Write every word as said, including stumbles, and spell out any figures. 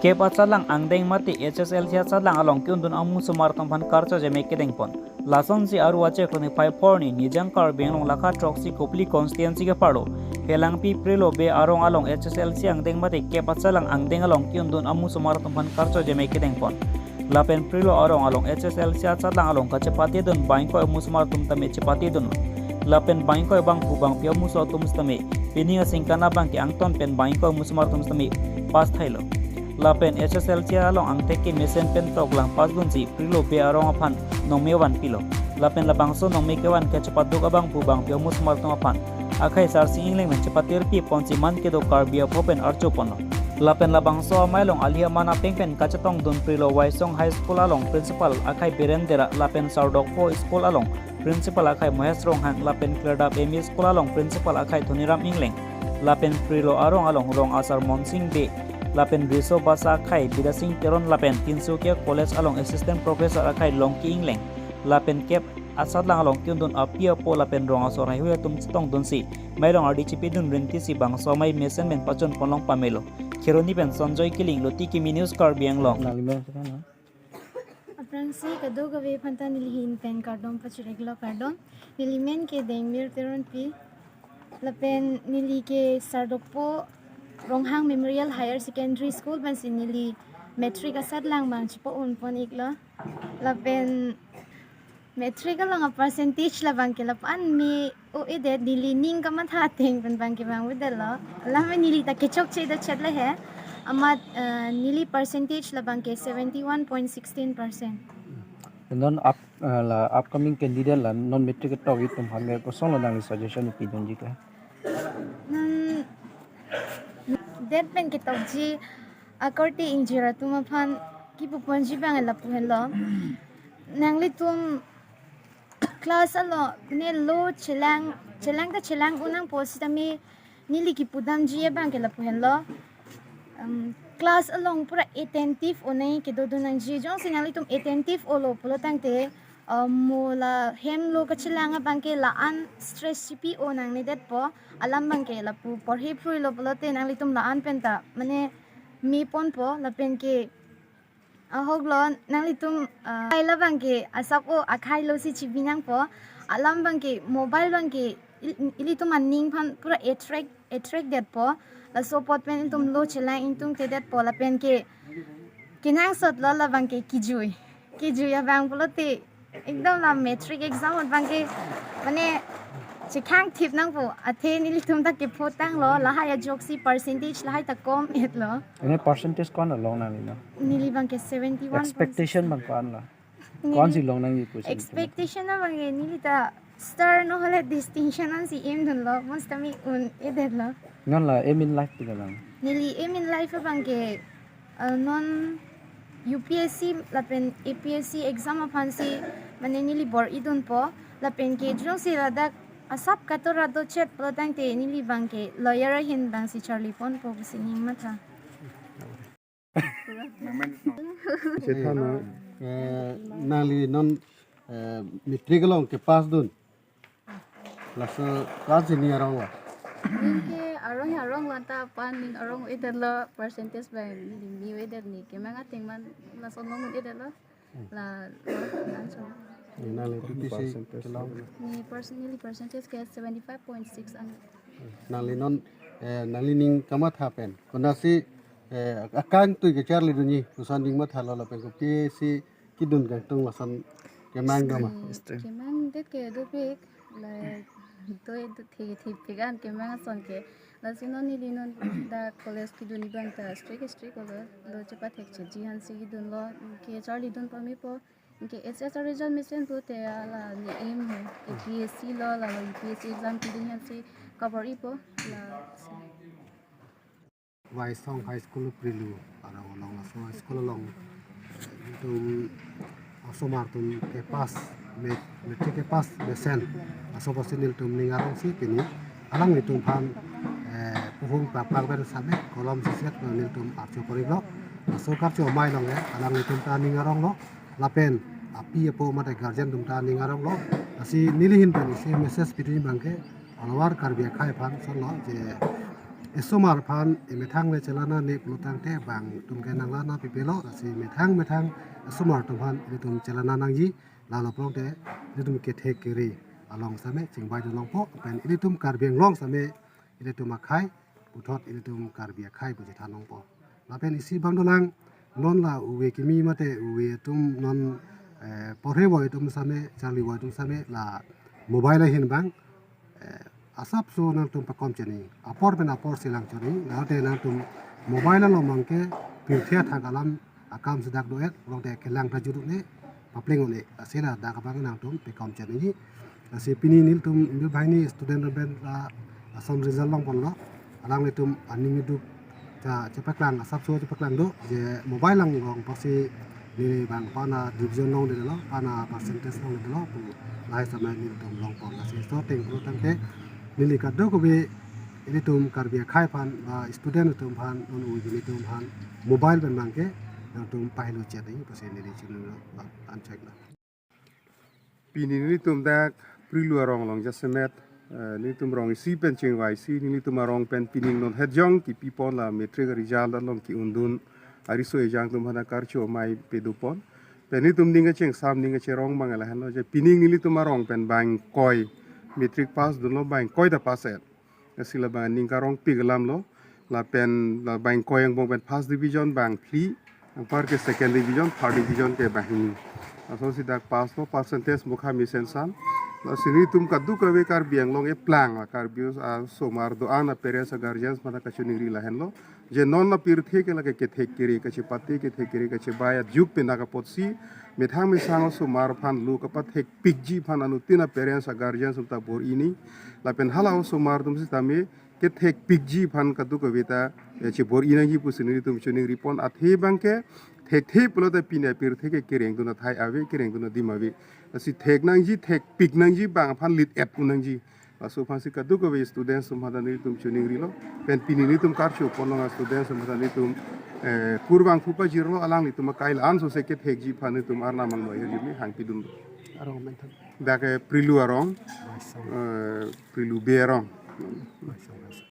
Kep achotlang angdeng mate H S L C achotlang along ke-undun amusomar atum aphan karcho jeme kedengpon. Lasonsi Aru Ache Kroniphaipor ni Nijang Karbi Anglong lakha throksi Kopili constituency ke-arlo Helangpi Prilo Bey arong along H S L C angdeng mate kep achotlang angdeng along ke-undun amusomar atum aphan karcho jeme kedengpon. Lapen Prilo arong along H S L C achotlang along kachepatedun bang ingkoi amusomar atum tame chepatedun. Lapen bang ingkoi bangphu bangpi amuso atum sitame pining asingkan abang ke angton pen bang ingkoi amusomar atum sitame pass thailo. Lapen H S L C along angthek kemesen pen toklang pass dunsi Prilo Bey arong aphan nongme vanpilo. Lapen labangso nongme kevan kachepatduk abangphu bangpi amusomar atum aphan akhai sarsing ingleng pen chepatirpi ponsi man kedo Karbi apho pen archo ponlo. Lapen labangso amei along ali aman apeng pen kachetongdun Prilo Waisong High School along principal akhai Biren Dera lapen Sardokpo School along principal akhai Mohesh Ronghang lapen Klerdap M E School along principal akhai Dhoniram Ingleng lapen Prilo arong along rong asar Monsing Bey lapen riso basa akhai Bidasing Teron lapen Tinsukia College along assistant professor akhai Longki Ingleng lapen kep achotlang along ke-undun api apo lapen rong asor haihui atum chetongdunsi mei along ardi chepidun rintisi bangso amei mesen pen pachun ponlong pamelo. Kheroni pen Sanjoy Killing, Loti Kimi News, Karbi Anglong. Nangli men sika na? Aphrangsi kadokave aphan ta neli ahin pen kardom pachiriklo, kardom. Neli men ke Dengmir Teronpi. Lapen neli ke Sardokpo Ronghang Memorial Higher Secondary School pensi neli matric achotlang abang chepo-un pon-iklo. Lapen matric along a-percentage labang ke lapu-an me o-edet, neli ning kamatha ateng pen abang ke vang-edetlo. Alam neli ta kechokche do chet le he. Amat, eh, neli percentage labang ke seventy one point sixteen percent. Non up, eh, la upcoming candidate la non matric ketok atum aphan ke kosonlo nangli suggestion pidunji ke? Non det pen ketokji akorte ingjir atum aphan kipu ponji abang lapu henlo. Nanglitum class along ne lo chelang, chelang ta chelang unang po sitame neli kipudamji abang ke lapu henlo. Um, class along pura attentive onei kedodun nangji. Jongsi nanglitum attentive olo pulo tangte, um, mo la hem lo kachelang abang ke la-an stress chipi-o nangnedetpo. Alam abang ke lapu porhi phruilo pulote nanglitum la-an pen ta mane me ponpo lapen ke ahoklo nanglitum, ah, akhai labang ke asap-o akhai lo si chibi nangpo. Alam abang ke mobile abang ke il-, ilitum aning aphan pura attract, attract detpo. Laso apot pen itum lo chelang ingtungte detpo lapen ke kenangsotlo labang ke kijui. Kijui abang pulote ekdom la matric exam abang ke mane chekhang thip nangpo. Athe nelitum ta kepho tanglo, lahai ajoksi percentage lahai ta kom-etlo. Ene percentage ko-an long nangli na? Neli abang ke seventy one. Expectation abang ko-an lo? Neli ko-ansi long nangji pusi expectation abang ke neli ta star nohole distinction ansi aim dunlo, bonsitame un-edetlo. Non la aim in life pilo lang? Neli aim in life abang ke, uh, non U P S C lapen A P S C exam aphansi mane neli bor-idunpo lapen ke jongsi ladak asap katora do chet pulo tangte neli abang ke lawyer ahin abangsi charli ponpo pusi ning matha. Chethan na, eh, nangli non, eh, matric along kepass dun. Laso class hini arong lo? Ning ke arong arong lanta pan ning arong-edetlo, percentage abang ning me-edet, ne kemang ateng man laso nong-edetlo. La, la, laso. Nangli P P C percentage kelong? Ne personally percentage ke seventy five point six an. Nangli non, eh, nangli ning kamatha pen konatsi, eh, akangtui kecharli dunji koson ning mathalo lapen kopi si kedun kangtung lason kemang do ma? Hmm, kemang det ke dopik, la, doi do the, thepik an kemang ason ke. Lasi non neli non dak college kedun abang ta strict strict lo, lo chepathekcheji aphansi kedunlo, kecharlidun pamepo. Anke H S result mesen pulote la ne aim he, A P S C lo, lalo U P S C exam kedun aphansi kabor-ipo, la. Waisong High School Prilo arong along, laso high school along, eh, nelitum osomar atum kepass, me-, matric kepass mesen, laso apotsi nelitum ning arongsi pini alanglitum aphan, eh, puhung pakpak pen same kolom siset nelitum archo koriklo. Laso karcho amei along, eh, alanglitum ta ning aronglo. Lapen api apo mate guardian atum ta ning aronglo. Lasi neli ahin pen isi message pidunji abang ke all over Karbi akhei aphan sonlo je Esomar aphan emethang le chelana ne pulo tangte bang atum ke nang lana pipelo, lasi methang methang esomar atum aphan ilitum chelana nangji. Lalo pulote ilitum kethek kere along same chingbai dun longpo, pen ilitum Karbi Anglong same ilitum akhei, puthot ilitum Karbi akhei pu chethan longpo. Lapen isi bang dolang, non la uve kimi mate uve atum non, eh, porhe voi atum same, charli voi atum same la mobile ahin bang, eh, asapso nangtum pakom cheni, apor pen apor si lang cheni, late nangtum mobile along mang ke pirthe athak alam akam si dak do-et, pulote kelang ta juduk ne, papleng un-e, lasi ladak abang nangtum pekom cheni. Lasi pini nelitum, neli banghini student pen la ason result longponlo, alanglitum aning iduk cha chepaklang, asapso chepaklang do, je mobile lang rong apotsi neli bang pana division longledetlo, pana percentage longledetlo pu lahai samai nelitum longpon. Lasi so ateng pulo tangte neli kadokave ilitum Karbi akhei aphan ba student atum aphan, non uve kimi atum aphan mobile pen mang ke nangtum pahelo chet nangji pusi neli chunilo, ba anchek la. Pini nelitum dak Prilu arong along jasemet, eh, nelitum rong isi pen chingvaisi, nelitum arong pen pining non hetjong kipipon la matric result along ke-un dun ariso ejang atum aphan karcho amei pedopon. Pen nelitum ning kachengsam, ning kacherong bang lahenlo je pining nelitum arong pen bang ingkoi matric pass dunlo, bang ingkoi ta pass-et. Lasi labang ning karongpik alamlo. Lapen labang ingkoi angbong pen first division bang phli, anpar ke second division, third division ke banghini. Laso si dak passlo, percentage mukha mesen san. Lasi nelitum kadokave Karbi Anglong eplang la Karbi, ah, osomar do-an a-parents a-guardians aphan kachiningri lahenlo. Je non la pirthe ke lake kethek kere kachepate, kethek kere kachebai ajuk pen dak apotsi methang mesang osomar aphan lo kapathekpikji aphan anuttin a-parents a-guardians atum ta bor-i nangji. Lapen hala osomar atum sitame kethekpikji aphan kadokave ta, eh, chebor-i nangji pusi nelitum chiningripon. Athe bang ke thekthe pulote pini apirthe ke kereng dun athai ave, kereng dun adim ave. Lasi thek nangji, thekpik nangji, bang aphan lit-et un nangji. Laso aphansi kadokave students atum aphan ta nelitum chiningrilo. Pen pini nelitum karcho ponlong a-students atum aphan ta nelitum, eh, kurvangthu pajirlo, alanglitum akai la-an sose kethekji aphan nelitum arnam angno ahirjume hangpidun. Arong mentan. Dak ke Prilu arong, Baisong. Eh, Prilu Bey arong. Baisong, Baisong.